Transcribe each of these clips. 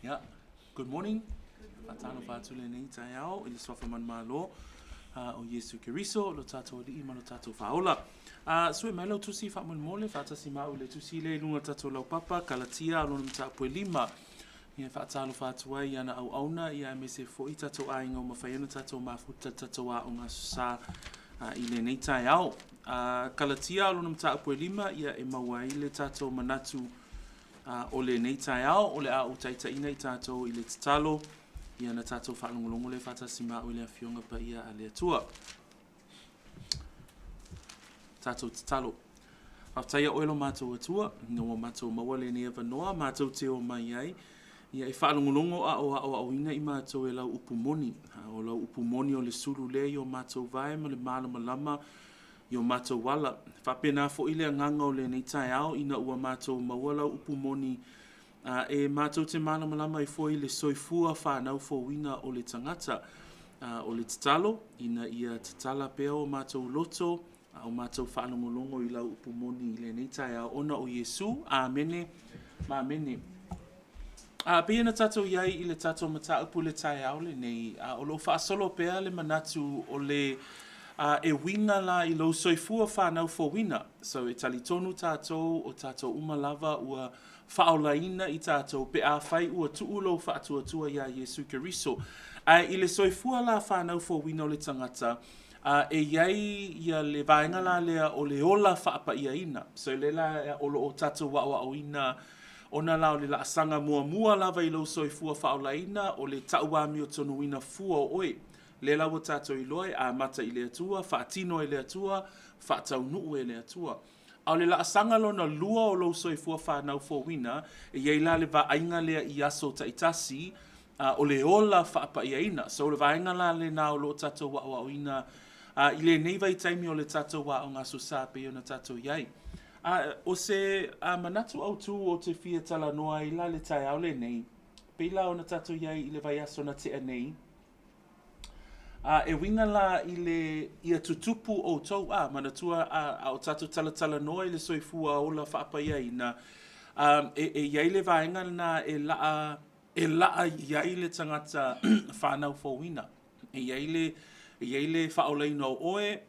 Ia, good morning. Faatalofa atu lenei taeao i le suafa manumalo o Iesu Keriso, lo tatou Alii ma lo tatou Faaola. Sue mai lau tusi faamolemole faatasi ma au i le tusi lea i luga o le tatou laupapa, Kalatia lona mataupu e 5. Ia, faatalofa atu ai i ana auauna, ia aemaise foi tatou aiga ua mafai ona tatou mafuta i le tatou aoga Aso Sa i lenei taeao. Kalatia lona mataupu e 5, ia e maua ai le tatou manatu o lenei taeao. O le a ou taitaiina i tatou i le tatalo, ia na tatou faalogologo lea faatasi ma au i le Afioga Paia a le Atua. Tatou tatalo. Faafetai ia oe lo matou Atua, ina ua matou maua lenei avanoa, matou te o mai ai, ia e faalogologo a o aoaoina i matou e lau upu moni. O lau upu moni o le sulu lea i o matou vae ma le malamalama i o matou ala. Faapena foi le agaga o lenei taeao ina ua matou maua lau upu moni, e matou te malamalama ai foi i le soifua fanau fouina o le tagata. O le tatalo ina ia tatala pea o matou loto a o matou faalogologo i lau upu moni i lenei taeao ona o Iesu. Amene ma amene. Pei ona tatou i ai i le tatou mataupu i le taeao lenei, o lo o faasolo pea le manatu o le e uiga la i lou soifua fanau fouina. So e talitonu tatou o tatou uma lava ua faaolaina i tatou pe afai ua tuu lou faatuatua iā Iesu Keriso. Ae i le soifua la fanau fouina o le tagata, e i ai ia le vaega la lea o le ola faapaiaina. So le la o lo o tatou aoaoina ona la o le laasaga muamua lava i lou soifua faaolaina o le tauamiotonuina fua o oe. Lea la ua tatou iloa e amata i le Atua, faatino e le Atua, faataunuu e le Atua. A o le laasaga lona lua o lou soifua fanau fouina, e i ai la le vaaiga lea i aso taitasi, o le ola faapaiaina. So o le vaega la lena o lo o tatou aoaoina i lenei vaitaimi o le tatou aoga Aso Sa pei ona tatou i ai. O se manatu autu o te fia talanoa ai la le taeao lenei, pei la ona tatou i ai i le vaiaso na tea nei, e uiga la i le ia tutupu outou, manatua a o tatou talatalanoa i le soifua ola faapaiaina, e i ai le vaega lena e laa i ai le tagata fanau fouina. E i ai le faaolaina o oe,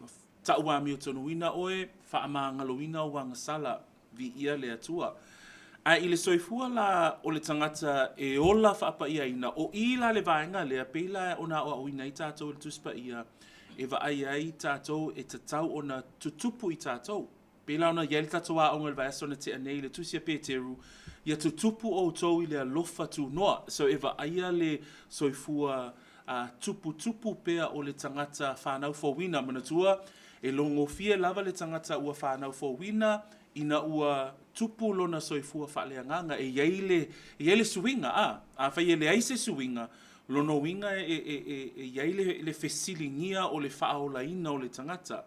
tauamiotonuina oe, faamagaloina o agasala, viia le Atua. Ae i le soifua la o le tagata e ola faapaiaina, o i la le vaega lea, pei la ona aoaoina ai tatou i le Tusi Paia, e vaai ai tatou e tatau ona tutupu i tatou. Pei la ona i ai le tatou aoga i le vaiaso na tea nei i le Tusi a Peteru, ia tutupu outou i le alofa tunoa. So e vaaia le soifua tuputupu pea o le tagata fanau fouina. Manatua, e logofie lava le tagata ua fanau fouina ina ua tupu lona soifua faaleagaga. E i ai le suiga. Afai e leai se suiga, lona uiga e i ai le fesiligia o le faaolaina o le tagata.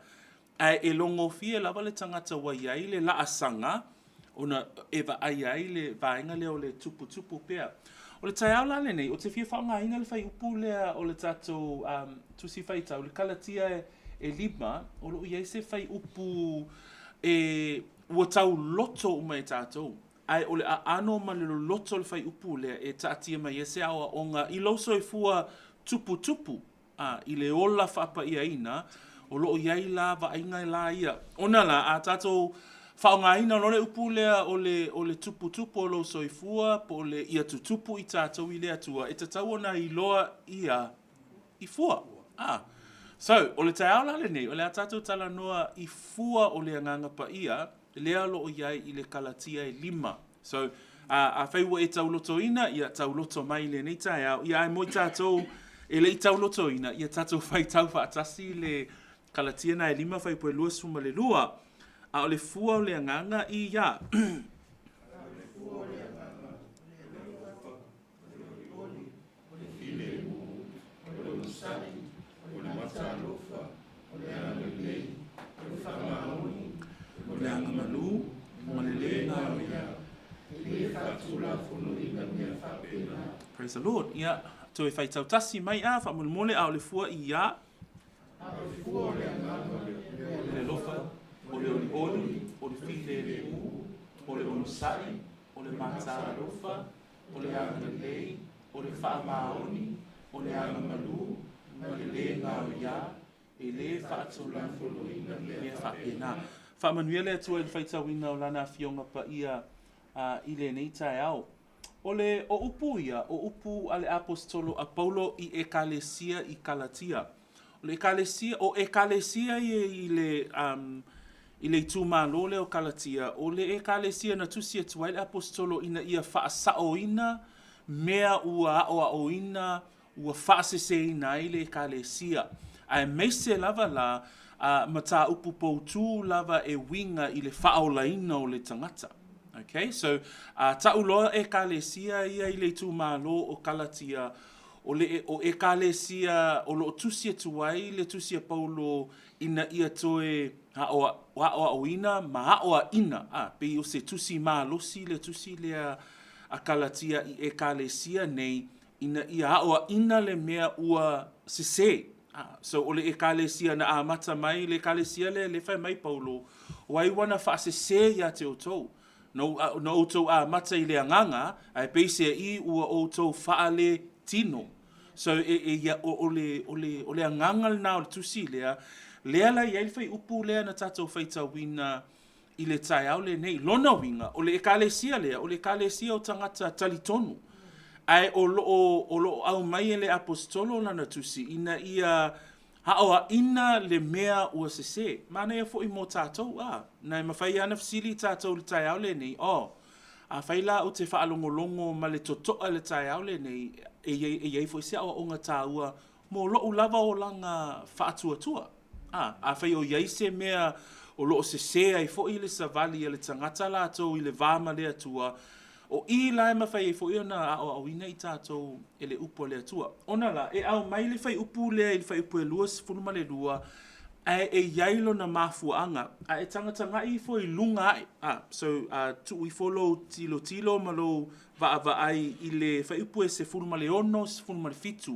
Ae e logofie lava le tagata ua i ai le laasaga ona e vaai ai le vaega lea o le tuputupu pea. O le taeao la lenei, o te fia faaaogaina le fuaiupu lea o le tatou Tusi Faitau, le Kalatia e 5, o lo o i ai se fuaiupu e ua tauloto uma e tatou. Ae o le aano ma le loloto o le fuaiupu lea e taatia mai ai se aoaoga i lou soifua tuputupu, i le ola faapaiaina, o lo o i ai la vaaiga la ia. Ona la, a tatou faaaogaina loa le upu lea o le tuputupu o lou soifua, po o le ia tutupu i tatou i le Atua, e tatau ona iloa ia i fua. So, o le taeao la lenei, o le a tatou talanoa i fua o le Agaga Paia, lea o lo o i ai i le Kalatia e 5. So, afai ua e taulotoina, ia tauloto mai i lenei taeao, ia ae mo i tatou e le i taulotoina, ia tatou faitau faatasi le Kalatia na e 5 fuaiupu e 22. A o le fua o le agaga i ia. A o le fua o le agaga, o le alofa, o le olioli, o le filemu, o le onosai, o le matalofa, o le agalelei, o le faamaoni, o le agamalu, ma le le gaoia, e le faatulafonoina mea faapena. Praise the Lord. Ia, toe faitau tasi mai a, faamolemole, a o le fua i ia. A o le fua o le agaga, o le alofa, o le olioli, o le filemu, o le onosai, o le matalofa, o le agalelei, o le faamaoni, o le agamalu, ma le lē gaoiā, e lē faatulafoloina mea faapena. Faamanuia le Atua i le faitauina o Lana Afioga Paia i lenei taeao. O le o upu ia, o upu a le Aposetolo a Paulo i Ekalesia i Kalatia. O le Ekalesia, o Ekalesia ia i le, um, i le itumalo lea o Kalatia, o le Ekalesia na tusi atu ai le Aposetolo ina ia faasaoina mea ua aoaoina, ua faaseseina ai le Ekalesia, aemaise lava la a mataupu poutū lava e uiga i le faaolaina o le tagata. Okay, so a tau loa Ekalesia ia i le itumalo o Kalatia, o le o Ekalesia o lo o tusi atu ai le tusi a Paulo ina ia toe aoaoina ma aoaina, a, pei o se tusi malosi le tusi lea a Kalatia i Ekalesia nei, ina ia aoaina le mea ua sesē. A, so o le Ekalesia na amata mai, le Ekalesia lea lea e fai mai Paulo, o ai ua na faasesē iā te outou? Na, na outou amata i le agaga, ae peiseai ua outou faaletino. So e, e, ia, o, o, le, o, le, o le agaga lena o le tusi lea, lea la i ai le fuaiupu lea na tatou faitauina i le taeao lenei. Lona uiga, o le Ekalesia lea, o le Ekalesia o tagata talitonu. Ae o lo o, o lo o aumai e le Aposetolo lana tusi ina ia aoaina le mea ua sesē. Manaia foi mo tatou, a, na e mafai lava ona fesili tatou i le taeao lenei, oh, afai la ou te faalogologo ma le totoa i le taeao lenei, e i ai, e i ai foi se aoaoga taua mo lou lava olaga faatuatua. A, afai o i ai se mea o lo o sesē ai foi le savali a le tagata latou i le va ma le Atua, o i la e mafai ai foi ona aoaoina i tatou e le Upu a le Atua. Ona la, e aumai le fuaiupu lea i le fuaiupu e 22, ae e i ai lona mafuaaga. A e tagatagai ifo i luga ae, a, so, a, tuu ifo lou tilotilo ma lou vaavaai i le fuaiupu e 16, 17.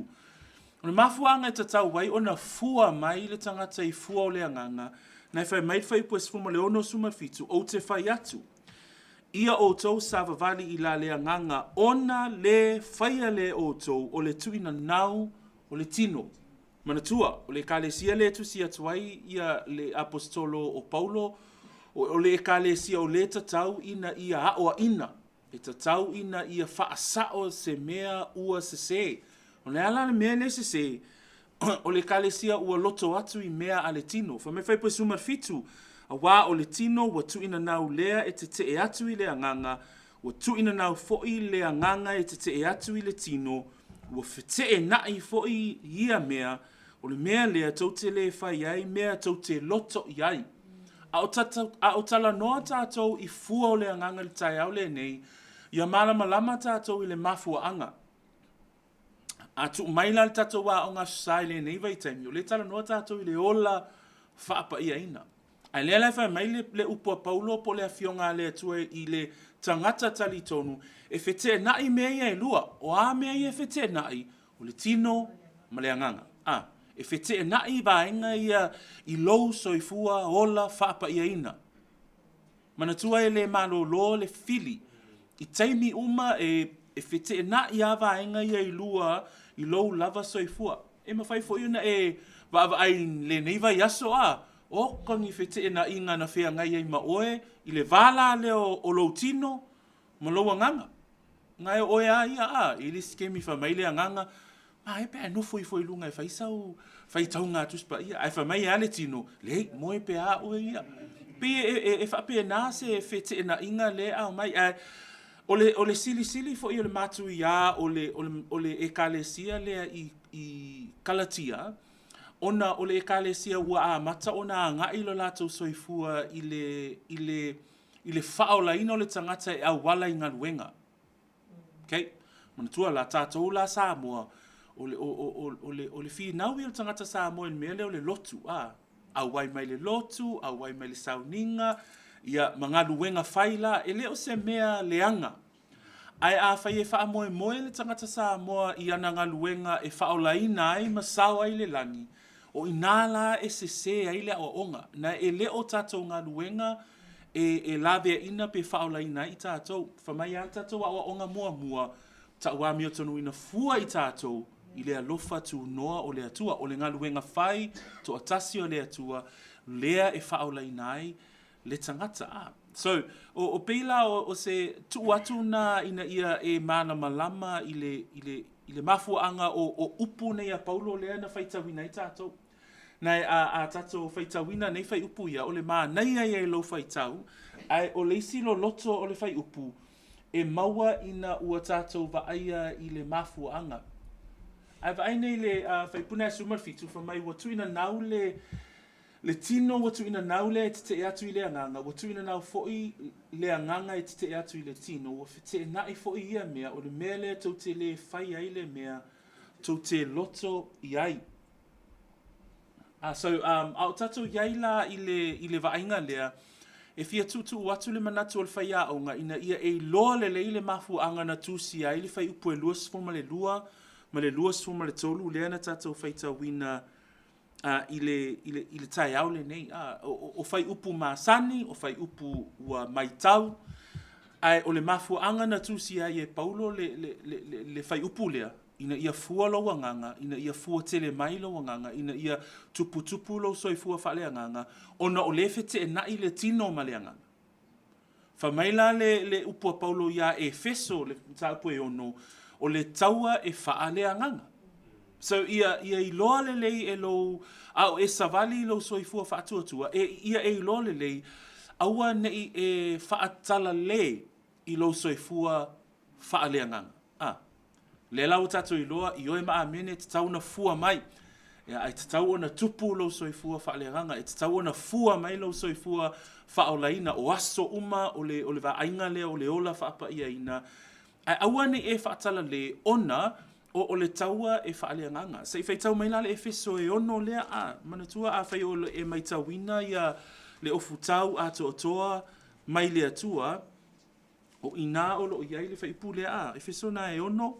O le mafuaaga e tatau ai ona fua mai le tagata i fua o le agaga, na e fai mai le fuaiupu e 16, 17, ou te fai atu, ia outou savavali i la le agaga, ona lē faia lea e outou o le tuuinanau o le tino. Manatua, o le Ekalesia lea e tusi atu ai ia le Aposetolo o Paulo, o le Ekalesia o lea e tatau ina ia aoaina, e tatau ina ia faasao se mea ua sesē. O le a la le mea lea e sesē? O le Ekalesia ua loto atu i mea a le tino. Fai mai fuaiupu e 17, auā o le tino ua tuuinanau lea e tetee atu i le agaga, ua tuuinanau foi le agaga e tetee atu i le tino, ua feteenai foi ia mea, o le mea lea tou te lē fai ai mea tou te loto i ai. A o, a o talanoa tatou i fua o le agaga i le taeao lenei, ia malamalama tatou i le mafuaaga. A tuu mai la le tatou aoga Aso Sa i lenei vaitaimi, o lea e talanoa tatou i le ola faapaiaina. Ae lea la e fai mai le, le upu a Paulo po o le Afioga a le Atua i le tagata talitonu, e feteenai mea ia e lua. O a mea ia e feteenai? O le tino ma le agaga. A, e feteenai vaega ia i lou soifua ola faapaiaina. Manatua e le malolo le fili. I taimi uma e, e feteenai lava vaega ia e lua i lou lava soifua. E mafai foi ona e vaavaai i lenei vaiaso, a, oka ni feteenaiga na feagai ai ma oe i le va la lea o lou tino ma lou agaga. Na e o oe a ia, a, i le isi taimi fai mai le agaga, a e pe a e nofo ifo i luga e fai sau faitauga a Tusi Paia, ae fai mai a le tino, leai, moe pe a oe ia. Pei e, e, e faapena se feteenaiga lea e aumai, ae o le, o le silisili foi o le matuiā o le, o le, o le Ekalesia lea i, i Kalatia, ona o le Ekalesia ua amata ona agai lo latou soifua i le, i le, i le faaolaina o le tagata e auala i galuega. Okay? Manatua la, tatou la Samoa, o le, o, o, o, le, o le finau ia o le tagata Samoa i le mea lea o le lotu. A, auai mai le lotu, auai mai le sauniga, ia, ma galuega fai la. E le o se mea leaga. Ae afai e faamoemoe le tagata Samoa i ana galuega e faaolaina ai ma sao ai le lagi, o i ina la e sesē ai le aoaoga. Na e le o tatou galuega e, e laveaiina pe faaolaina ai i tatou. Fai mai lava le tatou aoaoga muamua, Ta'uamiotonuina fua i tātou i le alofa tunoa o le Atua. O le galuega fai to'atasi o le Atua lea e fa'aolaina ai le tagata. A. So, o pei la o se tu'u atu na ina ia e malamalama i le mafua'aga o upu nei a Paulo lea na faitauina ai tatou. Na e a tatou faitauina nei fuaiupu ia, o le manaia ia i lou faitau, ae o le isi loloto o le fuaiupu, e maua ina ua tatou vaaia i le mafua'aga. Ae vaai nei le fuaiupu na e 17, fai mai ua tuuina nau le tino ua tuuina nau lea e tete'e atu i le agaga, ua tuuina nau fo'i le agaga e tete'e atu i le tino, ua feteena'i fo'i ia mea, o le mea lea tou te lē fai ai le mea tou te loto i ai. So, a o tatou iai la i le vaaiga lea, e fia tuutuu atu le manatu o le faiaoga ina ia e iloa lelei le mafuaaga na tusia ai le fuaiupu e 22 ma le 23 lea na tatou faitauina i le taeao lenei. O fuaiupu masani, o fuaiupu ua maitau, ae o le mafuaaga na tusia ai e Paulo le fuaiupu lea, ina ia fua lou agaga, ina ia fua tele mai lou agaga, ina ia tuputupu lou soifua faaleagaga, ona o lea e feteenai le tino ma le agaga. Fai mai la le upu a Paulo iā Efeso, le mataupu e 6, o le taua e faaleagaga. So ia iloa lelei e lou, a o e savali i lou soifua faatuatua, ia e iloa lelei, aua ne'i e faatalale i lou soifua faaleagaga. Lea la ua tatou iloa, ioe ma amene, e tatau ona fua mai. Ia, ae tatau ona tupu lou soifua faaleagaga, e tatau ona fua mai lou soifua faaolaina o aso uma o le vaaiga lea o le ola faapaiaina. Ae aua ne'i e faatalale ona o le taua e faaleagaga. Se i faitau mai la le Efeso e 6 lea, a manatua afai o le e maitauina ia le ofutau atoatoa mai le Atua, o i ina o lo o i ai le fuaiupu lea a Efeso na e 6,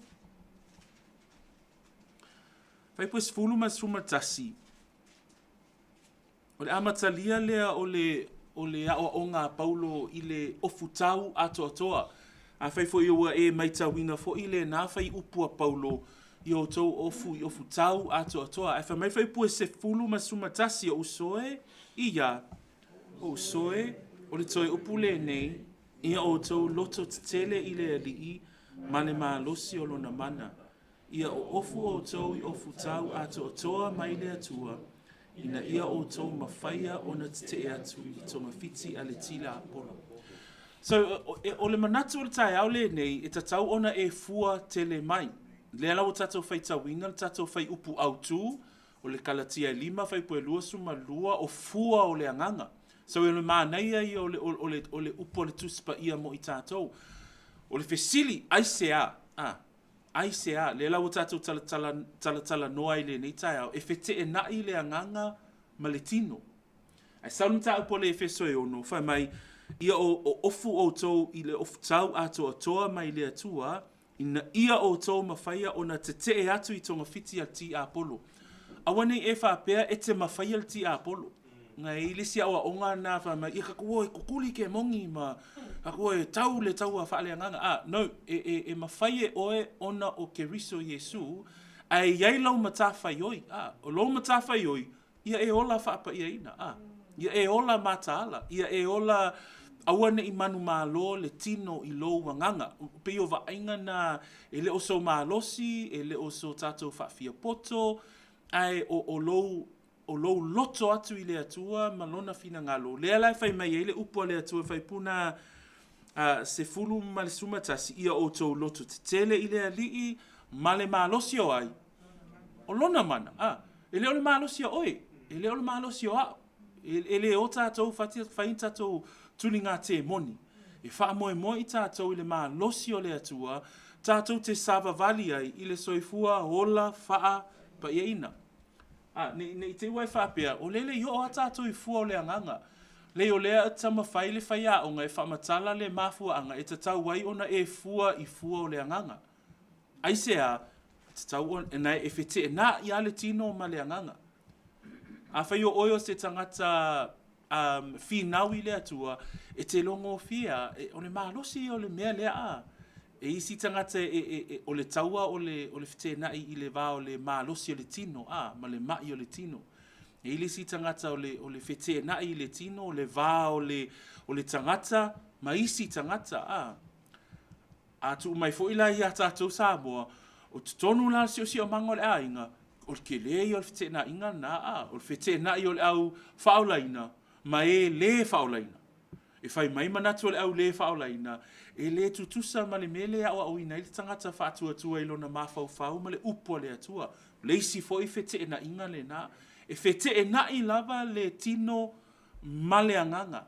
fuaiupu e 10 ma le 11. O le amatalia lea o le aoaoga a Paulo i le ofutau atoatoa. Afai foi ua e maitauina foi lena fuaiupu a Paulo i outou ofu i ofutau atoatoa. Ae fai mai fuaiupu e 10 ma le 11, o uso e, ia, o uso e, o le toe upu lenei, ia outou loto tetele i le Alii ma le malosi o lona mana. Ia o ofu outou i ofutau atoatoa mai le Atua, ina ia outou mafaia ona tete'e atu i togafiti a le tiapolo. So, o le manatu o le taeao lenei, e tatau ona e fua tele mai. Lea la ua tatou faitauina le tatou fuaiupu autu, o le Kalatia e 5, fuaiupu e 22, o fua o le agaga. So, o le manaia ia o le upu o le Tusi Paia mo i tatou. O le fesili, aisea? Aisea? Lea la ua tatou talatalanoa i lenei taeao, e feteenai le agaga ma le tino. Ae sau le mataupu o le Efeso e 6, fai mai, ia o ofu outou i le ofutau atoatoa mai le Atua, ina ia outou mafaia ona tete'e atu i togafiti a le tiapolo. Aua nei e faapea e te mafaia le tiapolo. Na e i le isi aoaoga na fai mai, ia kakou e kukuli ke mogi ma kakou e tau le taua faaleagaga. No, e mafai e oe ona o Keriso Iesu, ae iai lau matafaioi. O lou matafaioi, ia e ola faapaiaina. Ia e ola mataala. Ia e ola aua ne'i manumalo le tino i lou agaga. Pei o vaaiga na e le o sou malosi, e le o so tatou faafiapoto, ae o lou loto atu i le Atua ma lona finagalo. Lea la e fai mai ai le upu a le Atua fuaiupu na 10 ma le 11, ia outou loto tetele i le Alii ma le malosi o ai? O lona mana. E le o le malosi o oe, e le o le malosi o a'u. E le o tatou fati fai tatou tuliga temoni. E faamoemoe i tatou i le malosi o le Atua, tatou te savavali ai i le soifua ola faapaiaina. Ne i te i ua e faapea, o lele i oo a tatou i fua o le agaga. Lei o lea taumafai le faiaoga e faamatala le mafuaaga e tatau ai ona e fua i fua o le agaga. Aisea, tatau ona e feteenai lava le tino ma le agaga. Afai o oe o se tagata finau i le Atua, e te logofia, o le malosi o le mea lea a. E isi tagata e, e, e, o le taua o le, o le feteenai i le va o le malosi o le tino, a, ma le ma'i o le tino. E i le isi tagata o le, o le feteenai i le tino, o le va o le, o le tagata ma isi tagata, a. A tuu mai foi la iā tatou Samoa, o totonu la o le siosiomaga o le aiga, o le tele ia o le feteenaiga lena, a, o le feteenai o le au faaolaina ma e lē faaolaina. E fai mai manatu o le au lē faaolaina, e lē tutusa ma le mea lea e aoaoina ai le tagata faatuatua i lona mafaufau ma le upu a le Atua. O le isi foi feteenaiga lena. E feteenai lava le tino ma le agaga.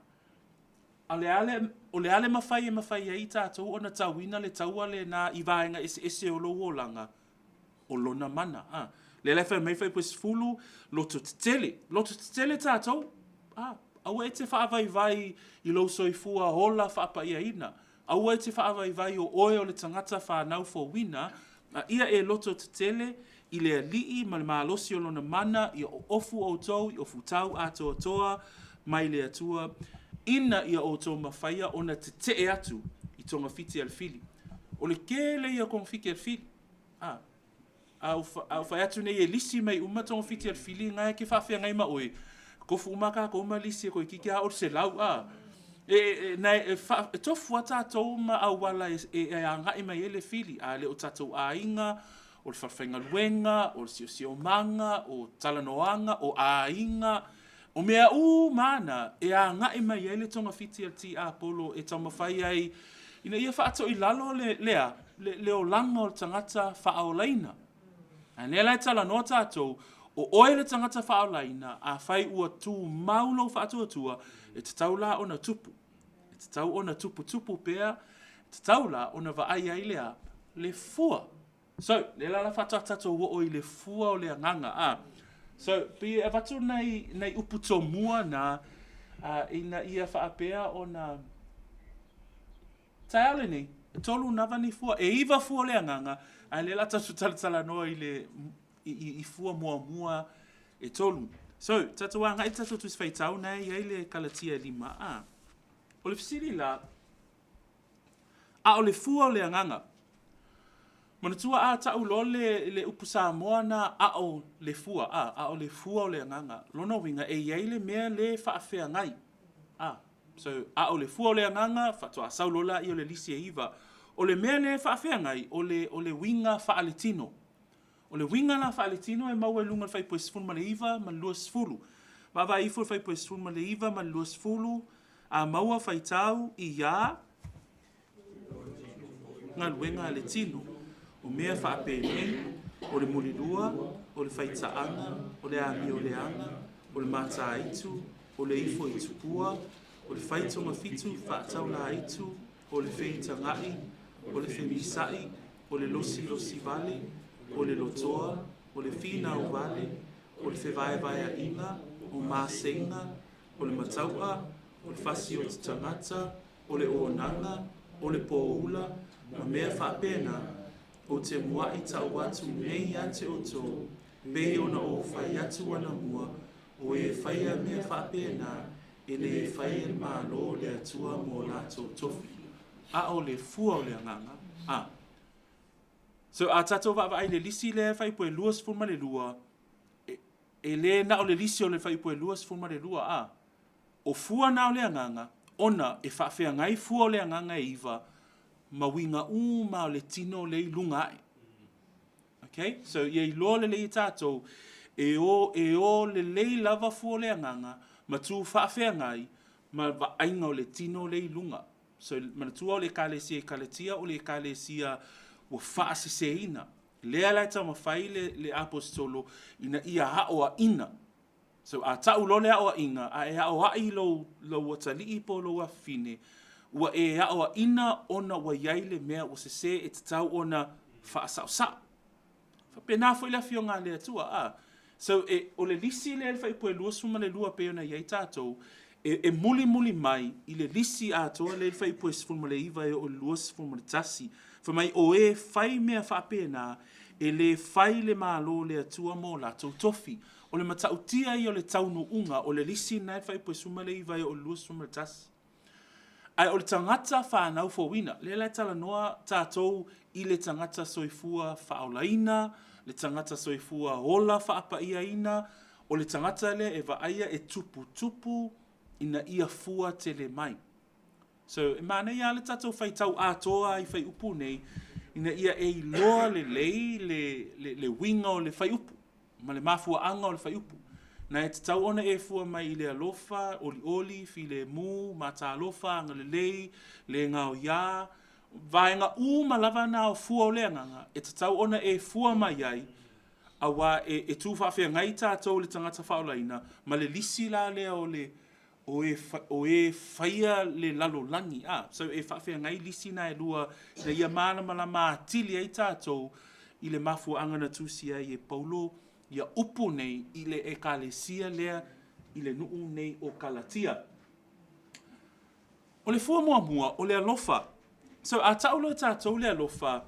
A le a le, o le a le mafai e mafai ai tatou ona tauina le taua lena i vaega eseese o lou olaga? O lona mana. A. Lea la e fai mai Fuaiupu 10, loto tetele. Loto tetele tatou. A. Aua e te faavaivai i lou soifua ola faapaiaina. Aua e te faavaivai o oe o le tagata fanau fouina, a ia e loto tetele i le Alii ma le malosi o lona mana, ia oofu outou i ofutau atoatoa mai le Atua, ina ia outou mafaia ona tetee atu i togafiti a le fili. O le tele ia o togafiti a le fili. A, a ou fai atu nei e lisi mai uma togafiti a le fili na e te faafeagai ma oe, tofu uma tatou ma lisi e toeitiiti lava oo i le 100, a. E, e, na e, fa, e tofu lava tatou ma auala e, e, e agai mai ai le fili, a le o tatou aiga, o le falefaigaluega, o le siosiomaga, o talanoaga, o aiga, o mea uma na e agai mai ai le togafiti a le tiapolo e taumafai ai ina ia faatoilalo le, lea, le, le olaga o le tagata faaolaina. A lea la e talanoa tatou, o oe le tagata faaolaina, afai ua tumau lou faatuatua, e tatau la ona tupu. E tatau ona tuputupu pea, e tatau la ona vaai ai le a? Le fua. So, lea la la faatoa tatou oo i le fua o le agaga. A. So, pei e avatu nai, nai upu tomua na, a, ina ia faapea ona taeao lenei, e tolu nava ni fua, e iva fua o le agaga, a lea la tatou talatalanoa i le i, i, i fua muamua e tolu. So, tatou agai i le tatou Tusi Faitau na e i ai le Kalatia e lima. A. O le fesili la, a o le fua o le agaga. Manatua a tau loa le, le upu Samoa na a o le fua, a, a o le fua o le agaga. Lona uiga e i ai le mea le faafeagai. A, so a o le fua o le agaga, faatoa sau loa lea o le lisi e iva. O le mea le faafeagai, o le, o le uiga faaletino. O le uiga la faaletino e maua i luga o le fuaiupu 19 ma le 20. Vaavaai ifo le fuaiupu 19 ma le 20, a maua faitau i a galuega a le tino. O mea faapenei, o le mulilua, o le faitaaga, o le amioleaga, o le mataitu, o le ifo i tupua, o le fai togafitu faataulaitu, o le feitaga'i, o le femisa'i, o le losilosi vale, o le lotoa, o le finau vale, o le fevaevaea'iga, o maseiga, o le matau'a, o le fasi o te tagata, o le onaga, o le poula, ma mea faapena, ou te mua'i tau atu nei ia te outou, pei ona ou fai atu anamua, o e faia mea faapena, e lē faia le Malo o le Atua mo latou tofi. A o le fua o le agaga. A. So a tatou vaavaai i le lisi lea e fuaiupu e 22, e, e le na o le lisi o le fuaiupu e 22, a. O fua na o le agaga, ona e faafeagai fua o le agaga e iva, ma uiga uma o le tino lea i luga ae. Okay? So ia iloa lelei e tatou, e o, e o lelei lava fua o le agaga, ma tu faafeagai, ma vaaiga o le tino lea i luga. So manatua o le ekalesia i Kalatia, o le ekalesia ua faaseseina. Lea la e taumafai le, le aposetolo ina ia aoaina. So a tau loa le aoaiga, a e aoai lou, lou atalii po o lou afafine, ua e aoaina ona ua i ai le mea ua sese e tatau ona faasaosao. Faapena foi le Afioga a le Atua, a. So, e, o le lisi lea i le fuaiupu e 22 pei ona i ai tatou, e, e mulimuli mai i le lisi atoa lea i le fuaiupu e 19 e oo i le 21. Fai mai, o e fai mea faapena, e lē fai le Malo o le Atua mo latou tofi. O le matautia ia o le taunuuga o le lisi lena i le fuaiupu e 19 e oo i le 21. Ae o le tagata fanau fouina, lea la e talanoa tatou i le tagata soifua faaolaina, le tagata soifua ola faapaiaina, o le tagata lea e vaaia e tuputupu ina ia fua tele mai. So, e manaia lava le tatou faitau atoa i fuaiupu nei, ina ia e iloa lelei le uiga o le fuaiupu ma le mafuaaga o le fuaiupu. Na e tatau ona e fua mai i le alofa, olioli, filemu, matalofa, agalelei, le gaoiā, vaega uma lava na o fua o le agaga, e tatau ona e fua mai ai, auā e tu faafeagai tatou le tagata faaolaina ma le lisi la lea o le o e, o e faia le lalolagi. A, so e faafeagai lisi na e lua ina ia malamalama atili ai tatou i le mafuaaga na tusia ai e Paulo ia upu nei i le ekalesia lea i le nuu nei o Kalatia. O le fua muamua, o le alofa. So a tau loa e tatou le alofa,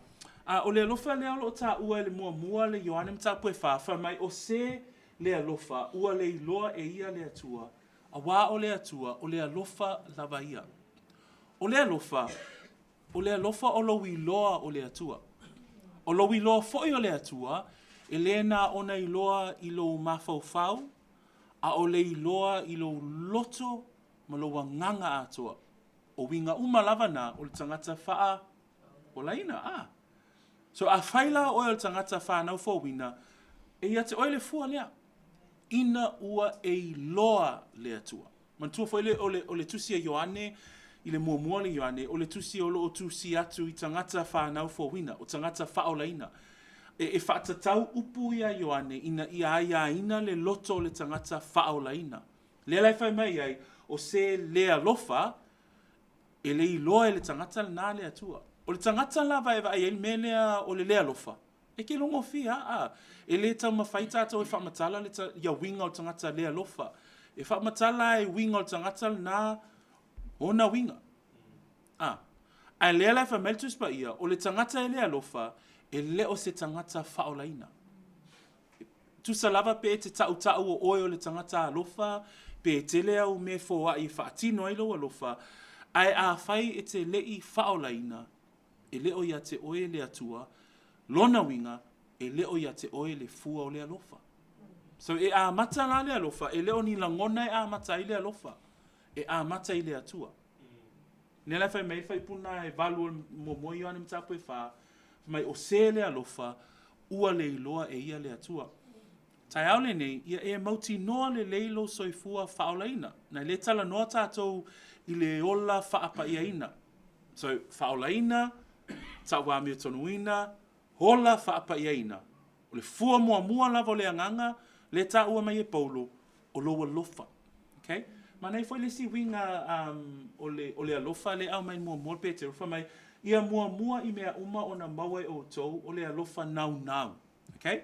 a o le alofa lea o lo o taua e le muamua le Ioane mataupu e 4, fai mai o se le alofa ua le iloa e ia le Atua, auā o le Atua o le alofa lava ia. O le alofa, o le alofa o lou iloa o le Atua. O lou iloa foi o le Atua, e le na ona iloa i lou mafaufau, a o le iloa i lou loto ma lou agaga atoa. O uiga uma lava na o le tagata faaolaina. A. So afai la o oe o le tagata fanau fouina, e ia te oe le fua lea, ina ua e iloa le Atua. Manatua foi le, o le tusi a Ioane, i le muamua le Ioane, o le tusi o lo o tusi atu i tagata fanau fouina, o tagata faaolaina. E faatatau upu ia Ioane ina ia aiaina le loto o le tagata faaolaina. Lea la e fai mai ai, o se le alofa, e le iloa e le tagata lena le Atua. O le tagata lava e vaai ai le mea lea o le le alofa, e ke logofia, a. E le taumafai tatou e faamatala le ia uiga o le tagata le alofa. E faamatala e uiga o le tagata lena ona uiga. A. Ae lea la e fai mai le Tusi Paia, o le tagata e le alofa, e le o se tagata faaolaina. Tusa lava pe te tautau o oe o le tagata alofa, pe tele au mea foai e faatino ai lou alofa, ae afai e te lei faaolaina, e le o ia te oe le Atua, lona uiga, e le o ia te oe le fua o le alofa. So e amata la le alofa, e le o ni lagona e amata ai le alofa, e amata i le Atua. Lea la fai mai faipuna e 8 o muamua Ioane mataupu e 4, fai mai o se le alofa, ua le iloa e ia le Atua. Taeao lenei, ia e mautinoa lelei lou soifua faaolaina. Na le talanoa tatou i le ola faapaiaina. So, faaolaina, tauamiotonuina, ola faapaiaina. O le fua muamua lava o le agaga, le taua mai e Paulo, o lou alofa. Okay? Manaia foi le isi uiga o le alofa le au mai muamua le Petero, fai mai, ia muamua i mea uma ona maua e outou o le alofa naunau. Okay?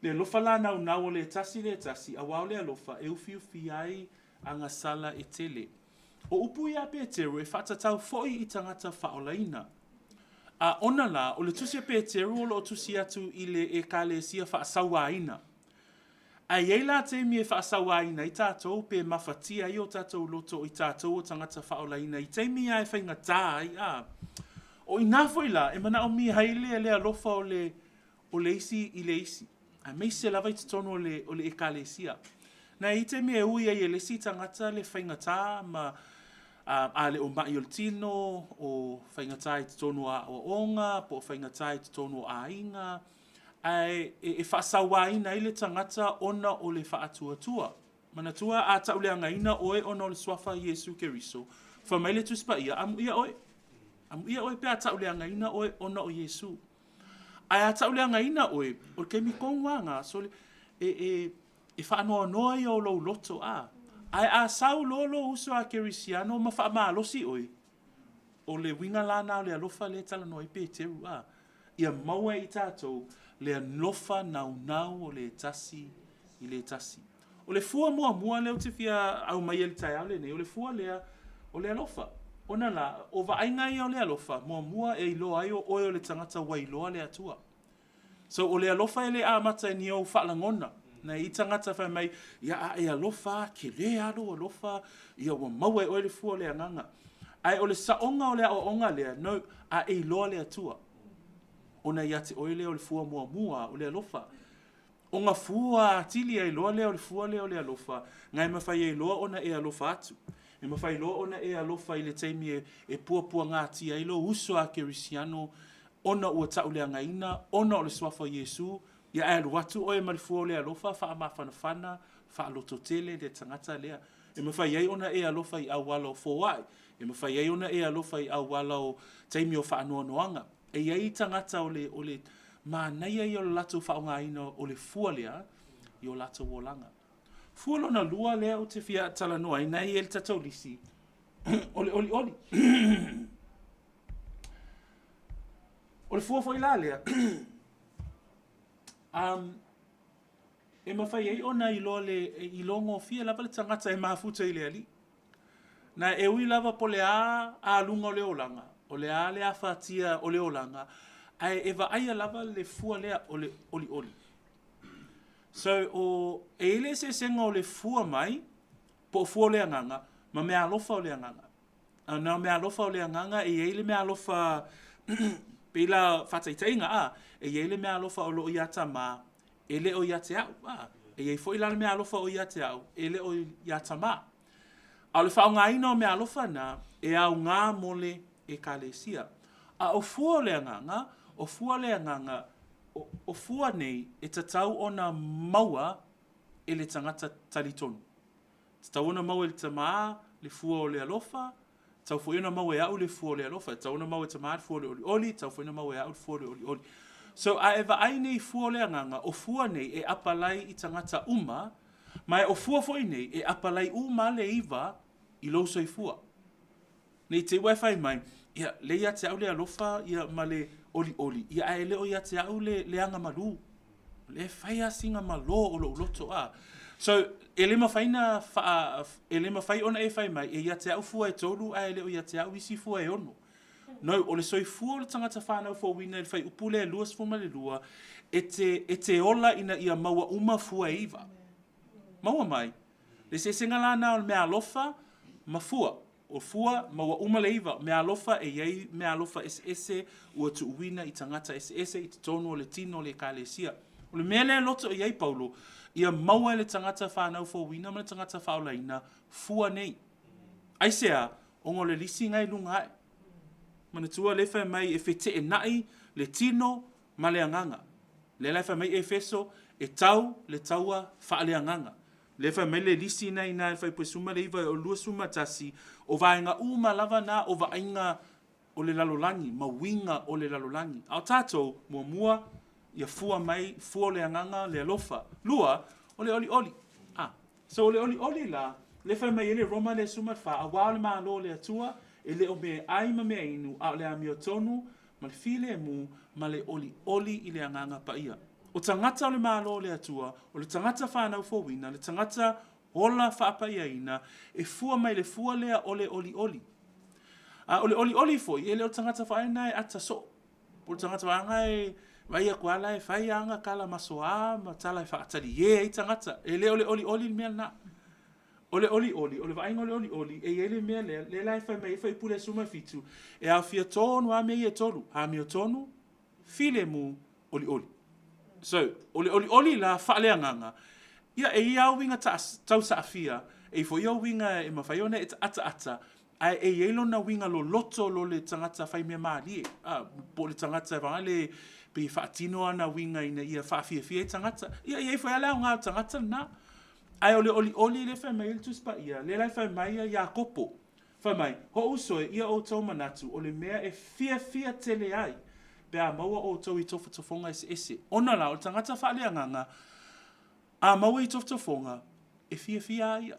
Le alofa la naunau o le tasi le tasi, auā o le alofa e ufiufi ai agasala e tele. O upu ia Petero e faatatau foi i tagata faaolaina. A ona la, o le tusi a Petero o lo o tusi atu i le ekalesia faasauaina. Ae i ai la taimi e faasauaina ai tatou pe mafatia ai o tatou loto i tatou o tagata faaolaina i taimi lava e faigata ai, a. O i ina foi la e manaomia ai le alofa o le isi i le isi, aemaise lava i totonu o le ekalesia. Na i ai taimi e ui ai e le isi tagata le faigata ma a le o mai o le tino, o faigata i totonu o aoaoga, po o faigata i totonu o aiga, ae e faasauaina ai le tagata ona o le faatuatua. Manatua a tauleagaina oe ona o le suafa Iesu Keriso, fai mai le Tusi Paia, amuia oe. Amuia oe pe a tauleagaina oe ona o Iesu. Ae a tauleagaina oe, o le taimi tonu lava na, so e faanoanoa ia o lou loto, a. Ae a sau loa lou uso a kerisiano ma faamalosi oe, o le uiga la na o le alofa lea e talanoa ai Peteru, a. Ia maua i tatou le alofa naunau o le tasi i le tasi. O le fua muamua lea ou te fia aumai e le taeao lenei, o le fua lea o le alofa. Ona la, o vaaiga ia o le alofa, muamua e iloa ai o oe o le tagata ua iloa le Atua. So o le alofa e le amata e ni ou faalagona. Na i tagata fai mai, ia a e alofa, ke le a lou alofa, ia ua maua e oe le fua o le agaga. Ae o le saoga o le aoaoga lea, no, a e iloa le Atua, ona ia te oe lea o le fua muamua o le alofa. O ga fua atili ai loa lea o le fua lea o le alofa, na e mafai ai loa ona e alofa atu. E mafai loa ona e alofa i le taimi e puapuagatia ai lou uso a kerisiano ona ua tauleagaina ona o le suafa o Iesu, ia ae alu atu oe ma le fua o le alofa faamafanafana, faalototele le tagata lea. E mafai ai ona e alofa i auala o foai, e mafai ai ona e alofa i auala o taimi o faanoanoaga. E i ai tagata o le manaia ia o le latou faaaogaina o le fua lea i o latou olaga. Fua lona lua lea ou te fia talanoa ai, na e i ai le tatou lisi, o le olioli. O le fua foi la lea, e mafai ai ona iloa le iloagofie lava le tagata e mafuta i le Alii. Na e ui lava po o le a aluga o le olaga, o le a le afatia o le olaga, ae e vaaia lava le fua lea o le olioli. So, e i ai le eseesega o le fua mai, po o fua o le agaga, ma meaalofa o le agaga. A na o meaalofa o le agaga, e i ai le meaalofa, pei la faataitaiga, a, e i ai le meaalofa o lo o ia Tamā, e le o ia te au. A, e i ai foi la le meaalofa o ia te au, e le o ia Tamā. A o le faaaogaina o meaalofa na, e aoga mo le ekalesia. A o fua o le agaga, o fua o le agaga, o fua nei e tatau ona maua e le tagata talitonu. Tatau ona maua e le Tamā le fua o le alofa, tatau foi ona maua e au le fua o le alofa, tatau ona maua e Tamā le fua o le olioli, tatau foi ona maua e au le fua o le olioli. So, a e vaai nei i fua o le agaga, o fua nei e apalai i tagata uma, ma e o fua foi nei e apalai uma le 9 i lou soifua. Ne i te i ua e fai mai, ia, lea ia te au le alofa ia, ma le olioli, ia, ae le o ia te au le agamalu. Le fai lava sina malo o lou loto. A. So, e le mafai na e le mafai ona e fai mai, e ia te au fua e 3, ae le o ia te au isi fua e 6. No, o le soifua o le tagata whanau fouina i le whaiupu lea 22, e te ola ina ia maua uma fua e 9. Maua mai. Le eseesega la na o le meaalofa ma fua. O fua, maua uma le 9. Meaalofa e iai meaalofa eseese ua tuuina i tagata eseese i totonu o le tino o le ekalesia. O le mea lea loto i ai Paulo, ia maua e le tagata whanau fouina ma le tagata whaolaina fua nei. Aisea, ona o le lisi ngai lunga ae. Manatua le whai mai e whete e nai le tino ma le agaga. Le la whai mai Efeso e tau le taua wha le agaga. Le whai mai le lisi nei nā e whai suma le iwa o lua suma tasi, o vaenga uma lava nā o vainga o le lalolagi, ma winga o le lalolagi. A o tātou, muamua, ia fua mai, fua o le agaga, le alofa. Lua, o le olioli. Ah, so o le olioli la, le whai mai ele Roma le suma wha, a wā o le malo le atua, e le o me ai ma mea inu, a o le amio tonu, ma le file mu, ma le olioli i le agaga paia. O tagata o le malo le atua, o le tagata whanau fouina, le tagata ola whaapaiaina, e fua mai le fua lea o le olioli. A o le olioli foi, e le o tagata whaena e ata so. O le tagata whaanga e vai aku ala e whai anga kala masoa, ma tala e whaatali e ai tagata. E le o le olioli le mea na. O le olioli, o le vainga o le olioli, e i le mea lea, le lai whai mai e whai pule suma fitu, e au fia tonu a mea i e tolu, a mea tonu, file mu olioli. So, o le olioli la whaaleanganga, ia e ia winga tau saafia, e ifo ia winga e mawhai ona e ata ata, ae e iei lona winga lo loto lo le tagata whai mea maalie. A, po le tagata e le pe whaatino ana winga ina ia whaafiafia i tagata. Ia ia ifo ia leo ngā tagata na. Ae o le olioli le whai mai le tuspa ia, le lai whai mai ia Iakopo. Whai mai, ho usoe ia o tau manatu o le mea e fiafia tele ai, pe a maua o tau i tofotofonga ese ese. Ona la, o le tagata whaaleanganga, a maua i tofotofonga, e fiafia ai ia.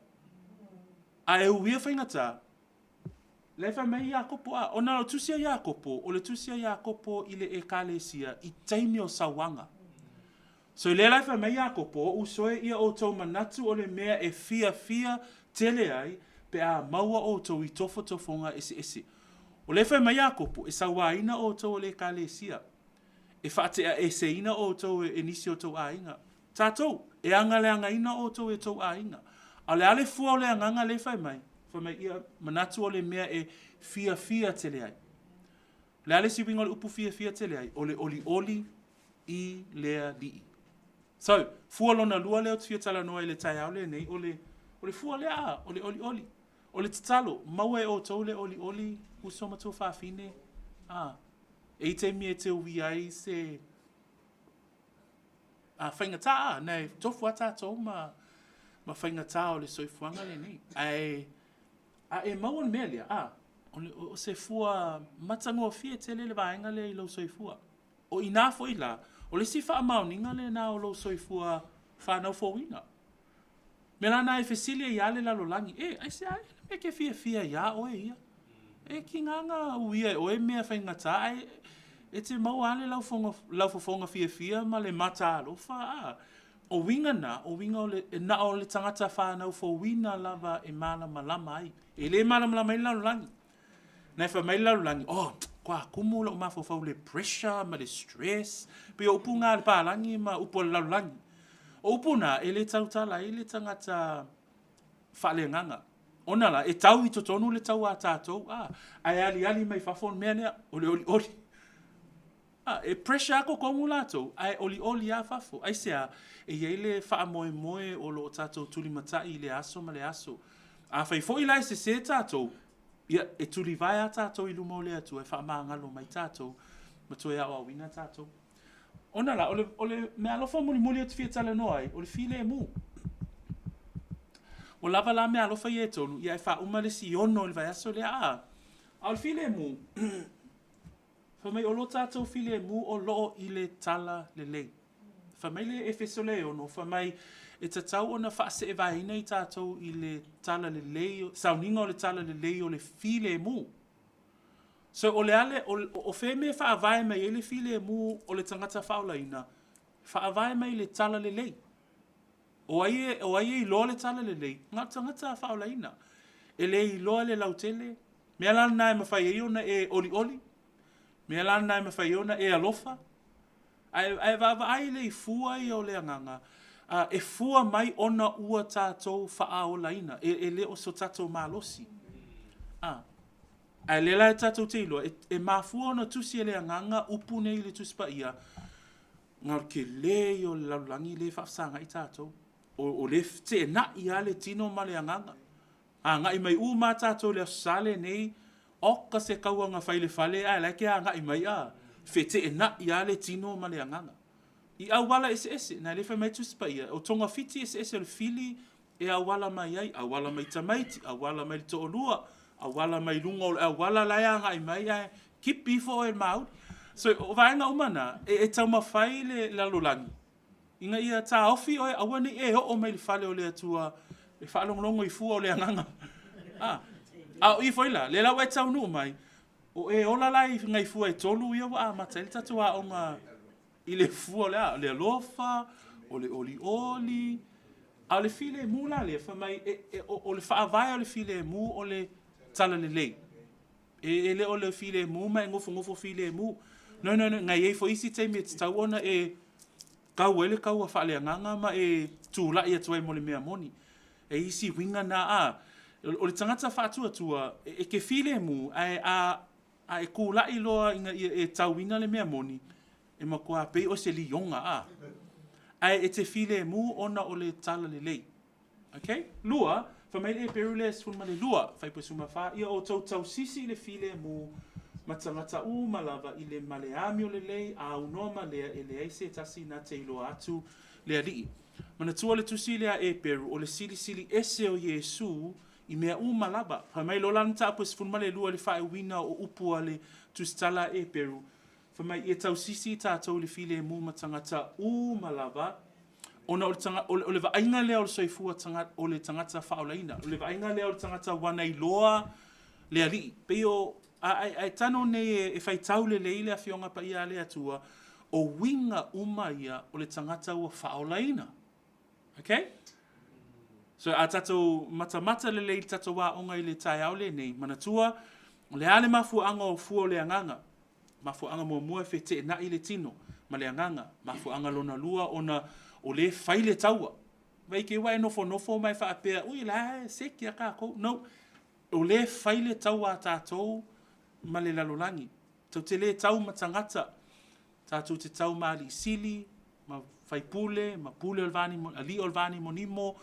A e uia whaingata, le whai mai Iakopo a. Ona o tusia Iakopo, o le tusia Iakopo i le ekalesia, i taimi o sauanga. So le lai whai mai Iakopo, o usoe ia o tau manatu o le mea e fiafia tele ai, pe a maua o tau i tofotofonga ese ese. O le whai mai Iakopo, e sauaina o tau o le ekalesia. E whaatea e seina o tau e nisi o tau ainga. Tātou, e anga le anga ina o tau e tau ainga. A le ale fua o le anganga le whai mai, Fai mai ia, manatu o le mea e fiafia tele ai. O le a le isi uiga o le upu fiafia tele ai? O le olioli i le Alii. So, fua lona lua lea ou te fia talanoa i le taeao lenei, o le, o le fua lea, o le olioli. O le tatalo, maua e outou le olioli, uso ma tuafafine, a, e i ai taimi e te uia ai se a, faigata, a, na e tofu lava tatou ma, ma faigata o le soifuaga lenei. Ae, a e maua le mea lea, a, o, le, o se fua matagofie tele le vaega lea i lou soifua. O i ina foi la, o le isi faamaoniga lena o lou soifua fanau fouina. Mea la lena e fesili ai lava le lalolagi, e, aisea ea le mea e te fiafia ai lava oe ia? E tiga ona uia e oe mea faigata ae e te maua lava le laufofoga fiafia ma le mataalofa. A. O uiga na, o uiga o le, na o le tagata fanau fouina lava e malamalama ai. E le malamalama ai le lalolagi. Na e fai mai le lalolagi, oh, kua tumu lou mafaufau i le pressure ma le stress. Pei o upu na a le palagi ma upu a le lalolagi. O upu na, e le tautala ai le tagata faaleagaga. Ona la, e tau i totonu le tau a tatou, a, ae aliali mai fafo le mea lea, o le olioli. A, e pressure lava totonu latou, ae olioli lava fafo. Aisea? E i ai le faamoemoe o lo o tatou tulimatai i lea aso ma lea aso. Afai foi la e sese tatou, ia, e tulivae lava tatou i luma o le Atua e faamagalo mai tatou ma toe aoaoina tatou. Ona la, o le, o le meaalofa mulimuli ou te fia talanoa ai, o le filemu. Ua lava la meaalofa ia e tolu, ia ae faauma le isi 6 i le vaiaso lea. A, a o le filemu, fai mai o lo tatou filemu o lo o i le tala lelei. Fai mai le Efeso le 6, fai mai e tatau ona faaseevaeina i tatou i le tala lelei, sauniga o le tala lelei o le filemu. So o le a le, o, o fea mea e faavae mai ai le filemu o le tagata faaolaina? Faavae mai i le tala lelei. O ai e, o ai e iloa le tala lelei? Na o le tagata faaolaina. E le iloa le lautele. Mea la lena e mafai ai ona e olioli. Mea la lena e mafai ai ona e alofa. Ae, ae vaavaai lelei i fua ia o le agaga, a, e fua mai ona ua tatou faaolaina. E, e le o so tatou malosi. A. Ae lea la e tatou te iloa, e, e mafua ona tusi e le agaga upu nei i le Tusi Paia, na o le tele ia o le lalolagi lea e faafesagai tatou. O, o lea e feteenai lava le tino ma le agaga. Agai mai uma lava tatou i le Aso Sa lenei, oka se taua na fai i le fale ae la e te agai mai a. Feteenai lava le tino ma le agaga. I auala eseese, na lea fai mai Tusi Paia, o togafiti eseese o le fili e auala mai ai, auala mai tamaiti, auala mai le toalua, auala mai luga o le auala la e agai mai ae kipi ifo oe e le mauli. So, o vaega uma na, e, e taumafai le lalolagi ina ia taofi oe aua ne i e oo mai i le fale o le Atua e faalogologo i fua o le agaga. A, a o i foi la, lea la ua e taunuu mai, o e ola la i nai fua e tolu ia ua amata ai le tatou aoga i le fua o le a? O le alofa, o le olioli, a o le filemu la lea, fai mai, e, e, o, o le faavae o le filemu o le talalelei. E, e le o le filemu ma e nofonofo filemu. No, no, no, na i ai foi isi taimi e tatau ona e tau ai le taua faaleagaga ma e tulai atu ai mo le mea moni. E isi uiga na, a, o le tagata faatuatua, e, e te filemu, ae a, a e tulai loa ina ia e tauina le mea moni, e matua pei o se lioga, a. Ae e te filemu ona o le talalelei. Okay? Lua, fai mai le Heperu lea 12, fuaiupu 14, ia outou tausisi i le filemu ma tagata uma lava i le ma le amio lelei, a aunoa ma lea e leai se tasi na te iloa atu le Alii. Manatua le tusi lea a Heperu, o le silisili ese o Iesu i mea uma lava. Fai mai loa la le mataupu e 12 i le faaiuina o upu a le tusitala a Heperu, fai mai, ia tausisi i tatou i le filemu ma tagata uma lava, ona o le, tanga, o le, o le vaaiga lea o le soifua tanga, o le tagata faaolaina, o le vaaiga lea o le tagata ua na iloa le Alii. Pei o, a, a, a e tano nei e, e faitau lelei le Afioga Paia a le Atua, o uiga uma ia o le tagata ua faaolaina. Okay? So a tatou matamata lelei i le tatou aoga i le taeao lenei, manatua, o le a le mafuaaga o fua o le agaga? Mafuaaga muamua e feteenai le tino ma le agaga. Mafuaaga lona lua ona o lea e fai le taua. Vai te i ua e nofonofo ma e faapea, ui la e seki a tatou. No. O lea e fai le taua a tatou ma le lalolagi. Tatou te le tau ma tagata, tatou te tau ma alii sili, ma faipule, ma pule o le va, alii o le vanimonimo.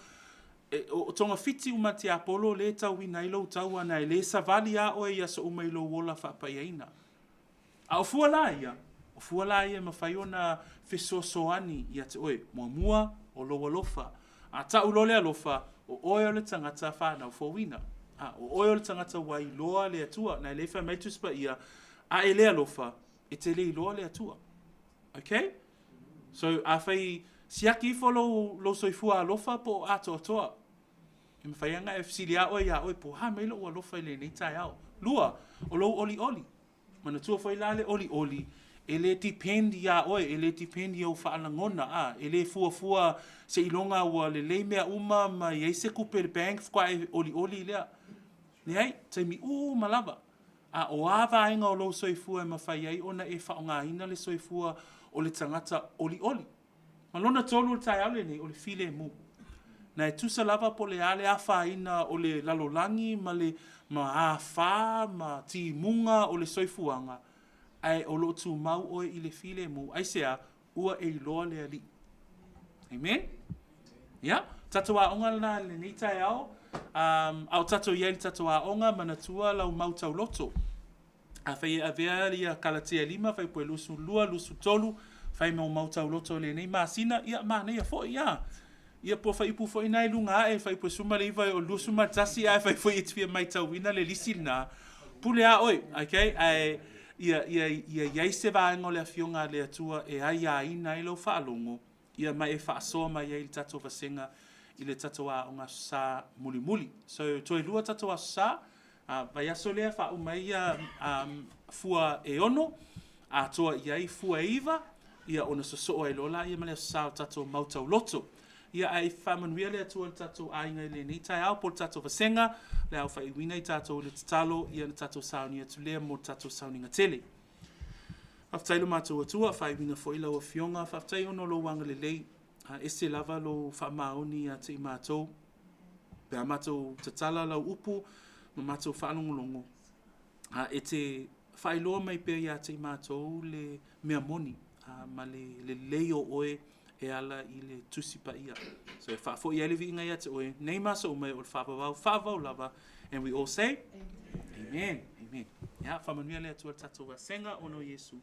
O togafiti uma a le tiapolo lea e tauina ai lou taua, na e le savali lava oe i aso uma i lou ola faapaiaina. A o fua la ia, o fua la ia e mafai ona fesoasoani ia te oe. Muamua, o lou alofa. A tau loa le alofa, o oe o le tagata fanau fouina. A, o oe o le tagata ua iloa le Atua. Na e le fai mai Tusi Paia, a e le alofa, e te le iloa le Atua. Okay? So, afai siaki ifo lou soifua alofa po o atoatoa, e mafai ona e fesili lava oe ia oe, po o a mai lou alofa i lenei taeao. Lua, o lou olioli. Manatua foi la le olioli, e le depend iā oe, e le depend i ou faalagona, a, e le fuafua seiloga ua lelei mea uma ma i ai se tupe i le bank faatoa e olioli lea. Leai, taimi uma lava. A o a vaega o lou soifua e mafai ai ona e faaaogaina le soifua o le tagata olioli. Ma lona tolu o le taeao lenei, o le filemu. Na e tusa lava po o le a le afaina o le lalolagi ma le ma afa ma timuga o le soifuaga, ae o lo o tumau oe i le filemu. Aisea? Ua e iloa le Alii. Amen? Ia, tatou aoga lena i lenei taeao. A o tatou i ai i le tatou aoga, manatua lau mau tauloto. Afai e avea ia Kalatia 5, fuaiupu 22, 23, fai ma mau tauloto i lenei masina, ia manaia foi, a. Ia po o fuaiupu foi na e i luga ae, fuaiupu 19 e o le 21, ae fai foi e te fia matauina le lisi lena, pule lava oe, okay? Ae ia i ai se vaega o le Afioga a le Atua e aiaina ai lau faalogo, ia ma e faasoa mai ai i le tatou vasega i le tatou aoga Aso Sa mulimuli. So, toe lua tatou Aso Sa, vaiaso lea faauma ai ia fua e 6, atoa i ai fua e 9, ia ona sosoo ai loa lea ma le Aso Sa o tatou mau tauloto. Ia ae faamanuia le Atua i le tatou aiga i lenei taeao po o le tatou vasega, le a faaiuina i tatou i le tatalo, ia ona tatou sauni atu lea mo le tatou sauniga tele. Faafetai lo matou Atua, faaiuina foi lau Afioga, faafetai ona o lou agalelei, a ese lava lou faamaoni ia te i matou, pe a matou tatala lau upu ma matou faalogologo, a e te faailoa mai pea ia te i matou le mea moni ma le lelei o oe e ala i le Tusi Paia. So e faafoi ai le viiga ia te oe, nei ma aso uma e o le faavavau, faavavau lava. And we all say, Amen. Amen. Ia, faamanuia le Atua i le tatou vasega ona o Iesu.